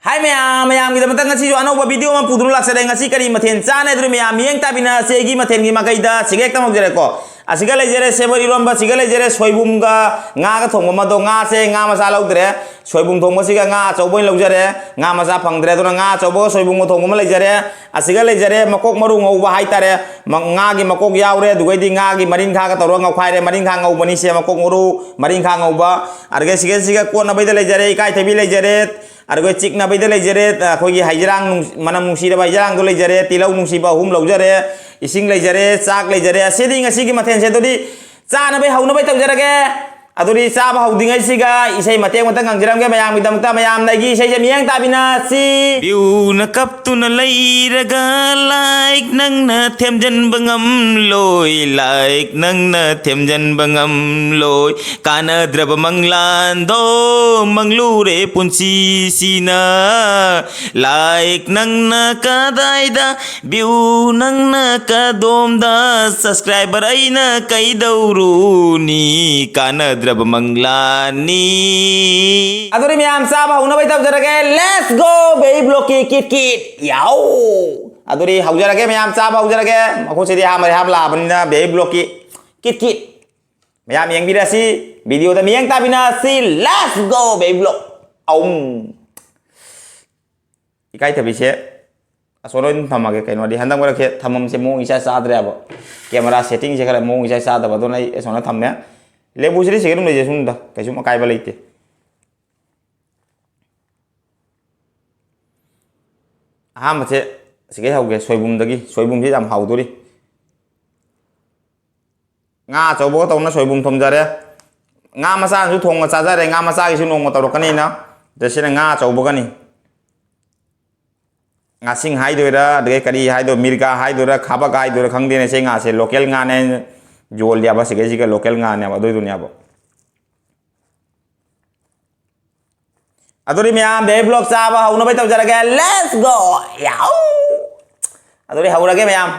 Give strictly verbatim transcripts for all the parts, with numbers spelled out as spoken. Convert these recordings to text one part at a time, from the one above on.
ꯍꯥꯏ ꯃꯌꯥꯝ, ꯃꯌꯥꯝꯒꯤꯗꯃꯛꯇ ꯉꯁꯤꯁꯨ ꯑꯅꯧꯕ ꯚꯤꯗꯤꯑꯣ ꯑꯃ ꯄꯨꯗꯨꯅ ꯂꯥꯛꯆꯔꯦ꯫ ꯉꯁꯤ ꯀꯔꯤ ꯃꯊꯦꯜ ꯆꯥꯅꯤ ꯍꯥꯏꯗꯨꯅ ꯃꯌꯥꯝ ꯃꯤꯠꯌꯦꯡ ꯇꯥꯕꯤꯅꯁꯦ꯫ ꯑꯩꯒꯤ ꯃꯊꯦꯜꯒꯤ ꯃꯥꯏꯀꯩꯗ ꯁꯤꯒ ꯍꯦꯛꯇ ꯍꯧꯖꯔꯦꯀꯣ꯫ ꯑꯁꯤꯒ ꯂꯩꯖꯔꯦ ꯁꯦꯕꯣꯠ ꯏꯔꯣꯝꯕ, ꯑꯁꯤꯒ ꯂꯩꯖꯔꯦ ꯁꯣꯏꯕꯨꯝꯒ ꯉꯥꯒ ꯊꯣꯡꯕ ꯑꯃꯗꯣ꯫ ꯉꯥꯁꯦ ꯉꯥ ꯃꯆꯥ ꯂꯧꯗ꯭ꯔꯦ, ꯁꯣꯏꯕꯨꯝ ꯊꯣꯡꯕꯁꯤꯒ ꯉꯥ ꯑꯆꯧꯕ ꯑꯣꯏꯅ ꯂꯧꯖꯔꯦ꯫ ꯉꯥ ꯃꯆꯥ ꯐꯪꯗ꯭ꯔꯦ, ꯑꯗꯨꯅ ꯉꯥ ꯑꯆꯧꯕꯒ ꯁꯣꯏꯕꯨꯝꯒ ꯊꯣꯡꯕ ꯑꯃ ꯂꯩꯖꯔꯦ꯫ ꯑꯁꯤꯒ ꯂꯩꯖꯔꯦ ꯃꯀꯣꯛ ꯃꯔꯨ ꯉꯧꯕ ꯍꯥꯏꯇꯥꯔꯦ꯫ ꯃ-, ꯉꯥꯒꯤ ꯃꯀꯣꯛ ꯌꯥꯎꯔꯦ, ꯑꯗꯨꯒꯩꯗꯤ ꯉꯥꯒꯤ ꯃꯔꯤꯡꯈꯥꯒ ꯇꯧꯔꯒ ꯉꯧꯈꯥꯏꯔꯦ꯫ ꯃꯔꯤꯡꯈꯥ ꯉꯧꯕꯅꯤ ꯁꯦ, ꯃꯀꯣꯛ ꯃꯔꯨ ꯃꯔꯤꯡꯈꯥ ꯉꯧꯕ꯫ ꯑꯗꯨꯒ ꯁꯤꯒ, ꯁꯤꯒ ꯀꯣꯠꯅꯕꯩꯗ ꯂꯩꯖꯔꯦ ꯏꯀꯥꯏꯊꯕꯤ ꯂꯩꯖꯔꯦ, ꯑꯗꯨꯒ ꯆꯤꯛꯅꯕꯩꯗ ꯂꯩꯖꯔꯦ, ꯑꯩꯈꯣꯏꯒꯤ ꯍꯩꯖꯔꯥꯡ ꯅꯨꯡ-, ꯃꯅꯝ ꯅꯨꯡꯁꯤꯔꯕ ꯍꯩꯖꯔꯥꯡꯗꯣ ꯂꯩꯖꯔꯦ, ꯇꯤꯜꯍꯧ ꯅꯨꯡꯁꯤꯕ ꯑꯍꯨꯝ ꯂꯧꯖꯔꯦ, ꯏꯁꯤꯡ ꯂꯩꯖꯔꯦ, ꯆꯥꯛ ꯂꯩꯖꯔꯦ꯫ ꯑꯁꯤꯗꯤ ꯉꯁꯤꯒꯤ ꯃꯊꯦꯜꯁꯦ ꯑꯗꯨꯗꯤ ꯆꯥꯅꯕꯩ ꯍꯧꯅꯕꯩ ꯇꯧꯖꯔꯒꯦ꯫ ꯑꯗꯨꯗꯤ ꯆꯥꯕ ꯍꯧꯗ꯭ꯔꯤꯉꯩꯁꯤꯒ ꯏꯁꯩ ꯃꯇꯦꯛ ꯑꯃꯇ ꯉꯪꯖꯔꯝꯒꯦ ꯃꯌꯥꯝꯒꯤꯗꯃꯛꯇ꯫ ꯃꯌꯥꯝꯅ ꯑꯩꯒꯤ ꯏꯁꯩꯁꯦ ꯃꯤꯠꯌꯦꯡ ꯇꯥꯕꯤꯅꯁꯤ꯫ ꯚ꯭ꯌꯨꯅ ꯀꯞꯇꯨꯅ ꯂꯩꯔꯒ ꯂꯥꯏꯛ ꯅꯪꯅ ꯊꯦꯝꯖꯤꯟꯕ ꯉꯝꯂꯣꯏ, ꯂꯥꯏꯛ ꯅꯪꯅ ꯊꯦꯝꯖꯤꯟꯕ ꯉꯝꯂꯣꯏ꯫ ꯀꯥꯟꯅꯗ꯭ꯔꯕ ꯃꯪꯂꯥꯟꯗꯣ ꯃꯪꯂꯨꯔꯦ ꯄꯨꯟꯁꯤꯁꯤꯅ꯫ ꯂꯥꯏꯛ ꯅꯪꯅ ꯀꯗꯥꯏꯗ, ꯚ꯭ꯌꯨ ꯅꯪꯅ ꯀꯗꯣꯝꯗ, ꯁꯕꯁꯀ꯭ꯔꯥꯏꯕꯔ ꯑꯩꯅ ꯀꯩꯗꯧꯔꯨꯅꯤ? ꯀꯥꯟꯅꯗ꯭ꯔꯕ ꯃꯪꯂꯥꯟꯅꯤ꯫ ꯑꯗꯨꯗꯤ ꯃꯌꯥꯝ ꯆꯥꯕ ꯍꯧꯅꯕꯩ ꯇꯧꯖꯔꯒꯦ꯫ Let's go, baby block ꯀꯤ ꯀꯤꯠ ꯀꯤꯠ꯫ ꯌꯥꯎ! ꯑꯗꯨꯗꯤ ꯍꯧꯖꯔꯒꯦ ꯃꯌꯥꯝ, ꯆꯥꯕ ꯍꯧꯖꯔꯒꯦ꯫ ꯃꯈꯨꯠꯁꯤꯗꯤ ꯑꯍꯥꯟꯕꯗꯤ ꯍꯥꯞ ꯂꯥꯛꯑꯕꯅꯤꯅ baby block ꯀꯤ ꯀꯤꯠ ꯀꯤꯠ꯫ ꯃꯌꯥꯝ ꯌꯦꯡꯕꯤꯔꯁꯤ, ꯚꯤꯗꯤꯑꯣꯗ ꯃꯤꯠꯌꯦꯡ ꯇꯥꯕꯤꯅꯁꯤ꯫ Let's go, baby block꯫ ꯑꯧ꯫ ꯏꯀꯥꯏꯊꯕꯤꯁꯦ ꯑꯁꯣꯝꯗ ꯑꯣꯏꯅ ꯊꯝꯃꯒꯦ꯫ ꯀꯩꯅꯣꯗꯤ ꯍꯟꯗꯛ ꯃꯔꯛꯁꯦ ꯊꯝꯐꯝꯁꯦ ꯃꯑꯣꯡ ꯏꯆꯥ ꯆꯥꯗ꯭ꯔꯦꯕ꯫ ꯀꯦꯃꯦꯔꯥ ꯁꯦꯠꯇꯤꯡꯁꯦ ꯈꯔ ꯃꯑꯣꯡ ꯏꯆꯥ ꯆꯥꯗꯕ, ꯑꯗꯨꯅ ꯑꯩ ꯑꯁꯣꯝꯗ ꯊꯝꯃꯦ꯫ ꯂꯦꯕꯨꯁꯤꯗꯤ ꯁꯤꯒ ꯑꯗꯨꯝ ꯂꯩꯖꯁꯅꯨꯗ, ꯀꯩꯁꯨꯝ ꯑꯀꯥꯏꯕ ꯂꯩꯇꯦ꯫ ꯑꯍꯥꯟꯕꯁꯦ ꯁꯤꯒꯩ ꯍꯧꯒꯦ, ꯁꯣꯏꯕꯨꯝꯗꯒꯤ꯫ ꯁꯣꯏꯕꯨꯝꯁꯤ ꯌꯥꯝ ꯍꯥꯎꯗꯣꯔꯤ꯫ ꯉꯥ ꯑꯆꯧꯕꯒ ꯇꯧꯅ ꯁꯣꯏꯕꯨꯝ ꯊꯣꯡꯖꯔꯦ꯫ ꯉꯥ ꯃꯆꯥꯅꯁꯨ ꯊꯣꯡꯉ ꯆꯥꯖꯔꯦ꯫ ꯉꯥ ꯃꯆꯥꯒꯤꯁꯨ ꯅꯣꯡꯃ ꯇꯧꯔꯛꯀꯅꯤꯅ꯫ ꯑꯗ ꯁꯤꯅ ꯉꯥ ꯑꯆꯧꯕꯒꯅꯤ꯫ ꯉꯥꯁꯤꯡ ꯍꯥꯏꯗꯣꯏꯔꯥ, ꯑꯗꯒꯤ ꯀꯔꯤ ꯍꯥꯏꯗꯣꯏ, ꯃꯤꯔꯒꯥ ꯍꯥꯏꯗꯣꯏꯔꯥ, ꯈꯥꯕꯛ ꯍꯥꯏꯗꯣꯏꯔꯥ, ꯈꯪꯗꯦꯅꯦ꯫ ꯁꯤ ꯉꯥꯁꯦ ꯂꯣꯀꯦꯜ ꯉꯥꯅꯦ ꯍꯥꯏꯅ ꯌꯣꯜꯂꯦꯕ꯫ ꯁꯤꯒꯩꯁꯤꯒ ꯂꯣꯀꯦꯜ ꯉꯥꯅꯦꯕ, ꯑꯗꯨꯏꯗꯨꯅꯦꯕ꯫ ꯑꯗꯨꯗꯤ ꯃꯌꯥꯝ, ꯕꯦꯕꯤ ꯕ꯭ꯂꯣꯛ ꯆꯥꯕ ꯍꯧꯅꯕ ꯇꯧꯖꯔꯒꯦ꯫ Let's go! ꯌꯥꯍꯨ! ꯑꯗꯨꯗꯤ ꯍꯧꯔꯒꯦ ꯃꯌꯥꯝ꯫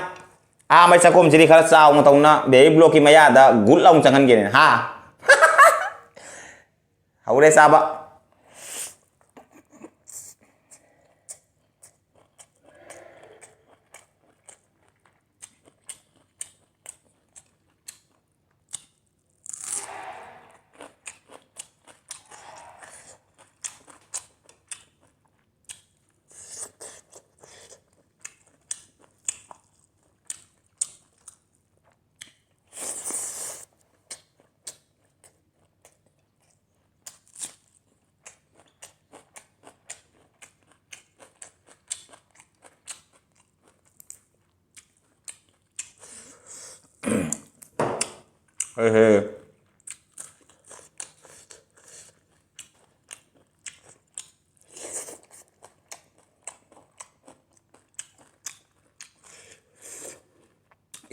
ꯑꯍꯥꯟꯕꯩ ꯆꯥꯛꯈꯣꯝꯁꯤꯗꯤ ꯈꯔ ꯆꯥꯎꯅ ꯇꯧꯅ ꯕꯦꯕꯤ ꯕ꯭ꯂꯣꯛꯀꯤ ꯃꯌꯥꯗ ꯒꯨꯠ ꯂꯥꯎꯅ ꯆꯪꯍꯟꯒꯦꯅꯦ, ꯍꯥ? ꯍꯧꯔꯦ ꯆꯥꯕ꯫ ꯍꯣꯏ, ꯍꯣꯏ꯫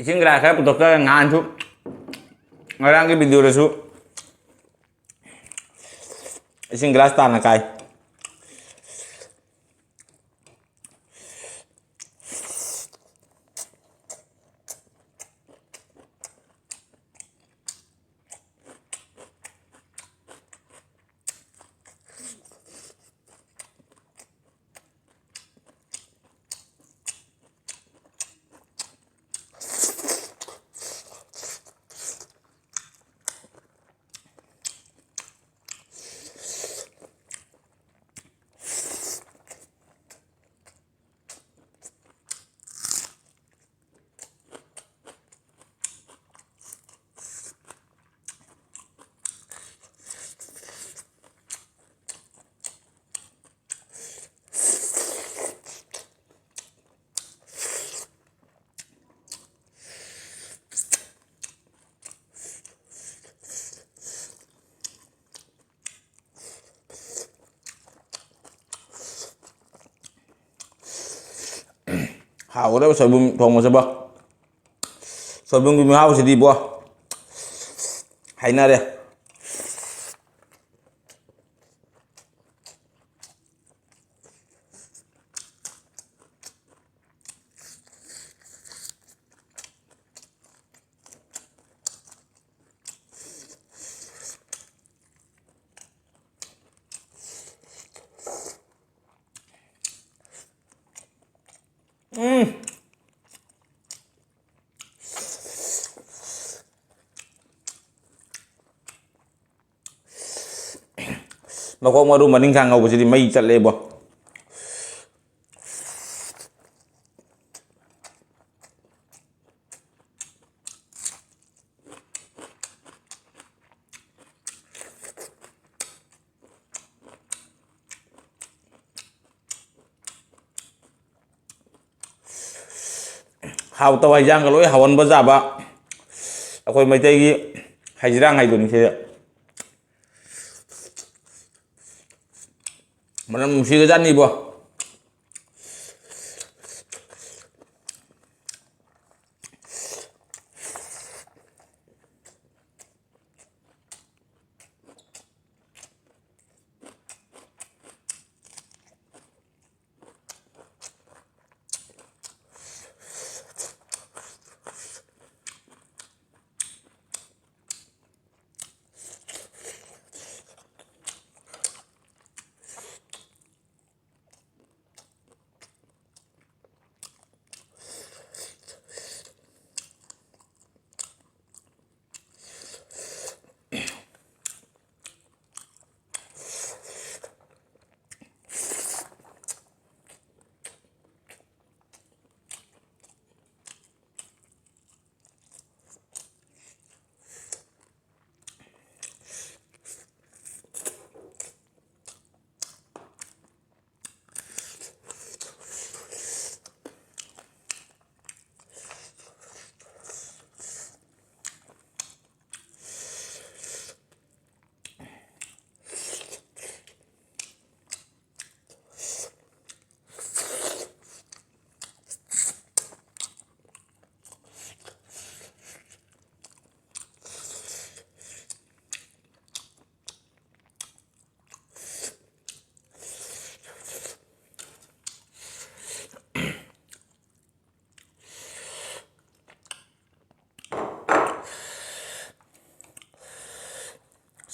ꯏꯁꯤꯡ ꯒ꯭ꯂꯥꯁ ꯈꯔ ꯄꯨꯊꯣꯛꯆꯔꯦ꯫ ꯅꯍꯥꯟꯁꯨ, ꯉꯔꯥꯡꯒꯤ ꯚꯤꯗꯤꯑꯣꯗꯁꯨ ꯏꯁꯤꯡ ꯒ꯭ꯂꯥꯁ ꯇꯥꯅ ꯀꯥꯏ꯫ ꯍꯥꯎꯒꯗꯕ ꯁꯣꯏꯕꯨꯝ ꯊꯣꯡꯕꯁꯤꯕꯣ꯫ ꯁꯣꯏꯕꯨꯝꯒꯤ ꯃꯍꯥꯎꯁꯤꯗꯤꯕꯣ, ꯍꯥꯏꯅꯔꯦ꯫ ꯎꯝ꯫ ꯃꯀꯣꯛ ꯃꯔꯨ ꯃꯅꯤꯡ ꯁꯥ ꯉꯧꯕꯁꯤꯗꯤ ꯃꯩ ꯆꯠꯂꯦꯕꯣ꯫ ꯍꯥꯎꯇꯕ ꯍꯩꯖꯥꯡꯒ ꯂꯣꯏ ꯍꯥꯎꯍꯟꯕ ꯌꯥꯕ꯫ ꯑꯩꯈꯣꯏ ꯃꯩꯇꯩꯒꯤ ꯍꯩꯖꯤꯔꯥꯡ ꯍꯩꯗꯨꯅꯤ ꯁꯤꯗ꯫ ꯃꯅꯝ ꯅꯨꯡꯁꯤꯒꯖꯥꯠꯅꯤꯕꯣ꯫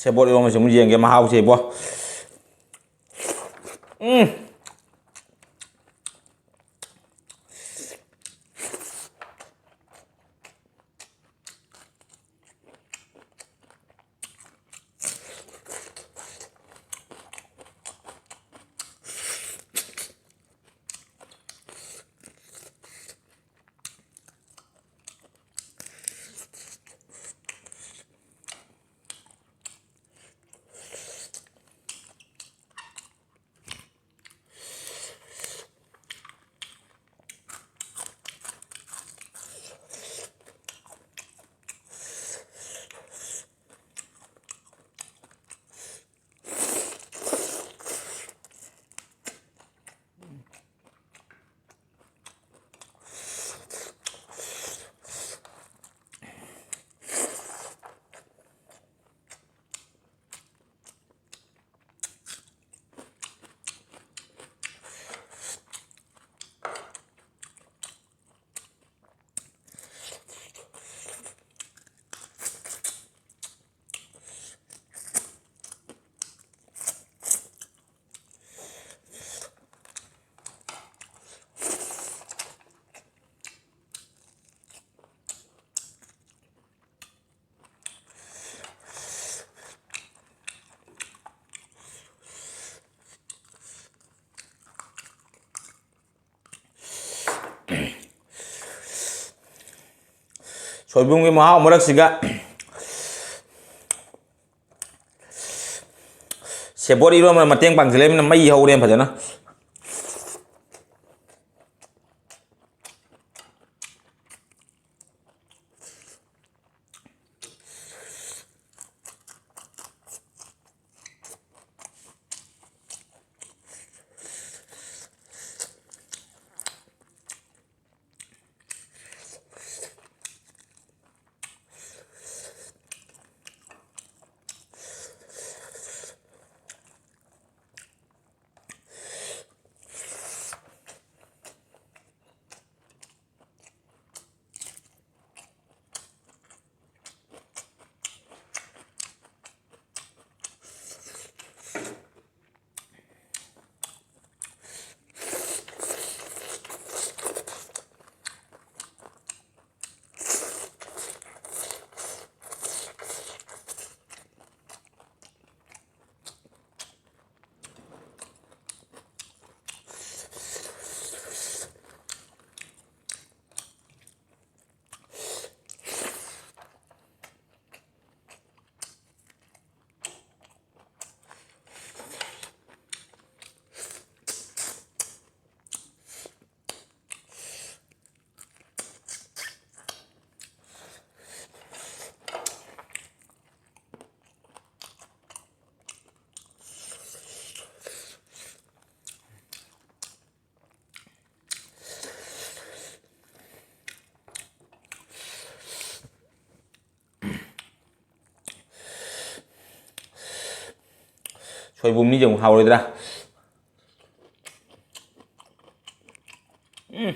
ꯁꯦꯕꯣꯠ ꯏꯔꯣꯝꯕꯁꯤ ꯑꯃꯨꯛ ꯌꯦꯡꯒꯦ ꯃꯍꯥꯎꯁꯦ ꯏꯕꯣ꯫ ꯎꯝ꯫ ꯁꯣꯏꯕꯨꯝꯒꯤ ꯃꯍꯥꯎ ꯃꯔꯛꯁꯤꯒ ꯁꯦꯕꯣꯠ ꯏꯔꯣꯟꯕꯅ ꯃꯇꯦꯡ ꯄꯥꯡꯁꯤꯜꯂꯛꯏꯕꯅ ꯃꯩ ꯍꯧꯔꯦ ꯐꯖꯅ꯫ ꯁꯣꯏꯕꯨꯝꯅꯤꯁꯦ ꯑꯃꯨꯛ ꯍꯥꯎꯔꯣꯏꯗ꯭ꯔꯥ? ꯎꯝ꯫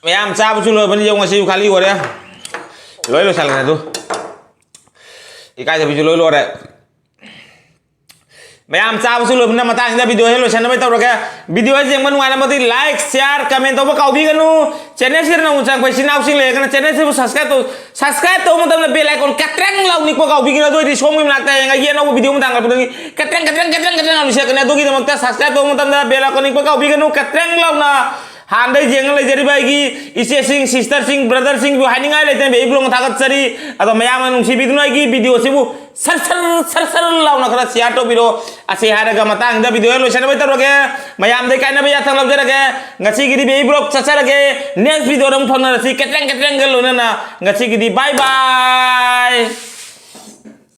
ꯃꯌꯥꯝ ꯆꯥꯕꯁꯨ ꯂꯣꯏꯕꯅꯤ, ꯌꯦꯡꯉꯨ, ꯉꯁꯤꯁꯨ ꯈꯥꯂꯤ ꯑꯣꯏꯔꯦ꯫ ꯂꯣꯏ ꯂꯣꯏꯁꯤꯜꯂꯦ ꯑꯗꯨ꯫ ꯏꯀꯥꯏꯗꯕꯤꯁꯨ ꯂꯣꯏ ꯂꯣꯏꯔꯦ꯫ ꯃꯌꯥꯝ ꯆꯥꯕꯁꯨ ꯂꯣꯏꯕꯅ ꯃꯇꯥꯡꯁꯤꯗ video ꯁꯦ ꯂꯣꯏꯁꯤꯟꯅꯕ ꯇꯧꯔꯒꯦ꯫ Video ꯁꯦ ꯌꯦꯡꯕ ꯅꯨꯡꯉꯥꯏꯔꯝꯃꯗꯤ like, share, comment ꯇꯧꯕ ꯀꯥꯎꯕꯤꯒꯅꯨ꯫ Channel ꯁꯤꯗ ꯅꯧꯅ ꯆꯪꯉꯛꯄ ꯏꯆꯤꯟ ꯏꯅꯥꯎꯁꯤꯡ ꯂꯩꯔꯒꯅ channel ꯁꯤꯕꯨ subscribe ꯇꯧ꯫ Subscribe ꯇꯧꯕ ꯃꯇꯝꯗ bell icon ꯀꯇ꯭ꯔꯦꯡ ꯂꯥꯎ ꯅꯤꯛꯄ ꯀꯥꯎꯕꯤꯒꯅꯨ꯫ ꯑꯗꯨ ꯑꯣꯏꯔꯗꯤ ꯁꯣꯝꯒꯤ ꯃꯅꯥꯛꯇ ꯍꯌꯦꯡ ꯑꯩꯒꯤ ꯑꯅꯧꯕ video ꯑꯃ ꯊꯥꯡꯒꯠꯂꯛꯄꯗꯒꯤ ꯀꯇ꯭ꯔꯦꯡ, ꯀꯇ꯭ꯔꯦꯡ, ꯀꯇ꯭ꯔꯦꯡ, ꯀꯇ꯭ꯔꯦꯡ ꯂꯥꯎ ꯅꯤꯛꯁꯤꯜꯂꯛꯀꯅꯤ꯫ ꯑꯗꯨꯒꯤꯗꯃꯛꯇ subscribe ꯇꯧꯕ ꯃꯇꯝꯗ bell icon ꯅꯤꯛꯄ ꯀꯥꯎꯕꯤꯒꯅꯨ꯫ ꯀꯇ꯭ꯔꯦꯡ ꯂꯥꯎꯅ ꯍꯥꯟꯅꯗꯩ ꯌꯦꯡꯉ ꯂꯩꯖꯔꯤꯕ ꯑꯩꯒꯤ ꯏꯆꯦꯁꯤꯡ, sister ꯁꯤꯡ, brother ꯁꯤꯡꯕꯨ ꯍꯥꯏꯅꯤꯡꯉꯥꯏ ꯂꯩꯇꯅ baby vlog ꯊꯥꯒꯠꯆꯔꯤ꯫ ꯑꯗꯣ ꯃꯌꯥꯝꯅ ꯅꯨꯡꯁꯤꯕꯤꯗꯨꯅ ꯑꯩꯒꯤ video ꯁꯤꯕꯨ ꯁꯔ ꯁꯔ ꯁꯔ ꯁꯔ ꯂꯥꯎꯅ ꯈꯔ share ꯇꯧꯕꯤꯔꯣ꯫ ꯑꯁꯤ ꯍꯥꯏꯔꯒ ꯃꯇꯥꯡꯗ video ꯁꯦ ꯂꯣꯏꯁꯤꯟꯅꯕ ꯇꯧꯔꯒꯦ꯫ ꯃꯌꯥꯝꯗꯩ ꯀꯥꯏꯅꯕ ꯌꯥꯊꯪ ꯂꯧꯖꯔꯒꯦ꯫ ꯉꯁꯤꯒꯤꯗꯤ baby vlog ꯆꯠꯆꯔꯒꯦ꯫ Next video ꯗ ꯑꯃꯨꯛ ꯐꯪꯅꯔꯁꯤ ꯀꯦꯇ꯭ꯔꯦꯡ ꯀꯦꯇ꯭ꯔꯦꯡꯒ ꯂꯣꯏꯅꯅ꯫ ꯉꯁꯤꯒꯤꯗꯤ bye bye꯫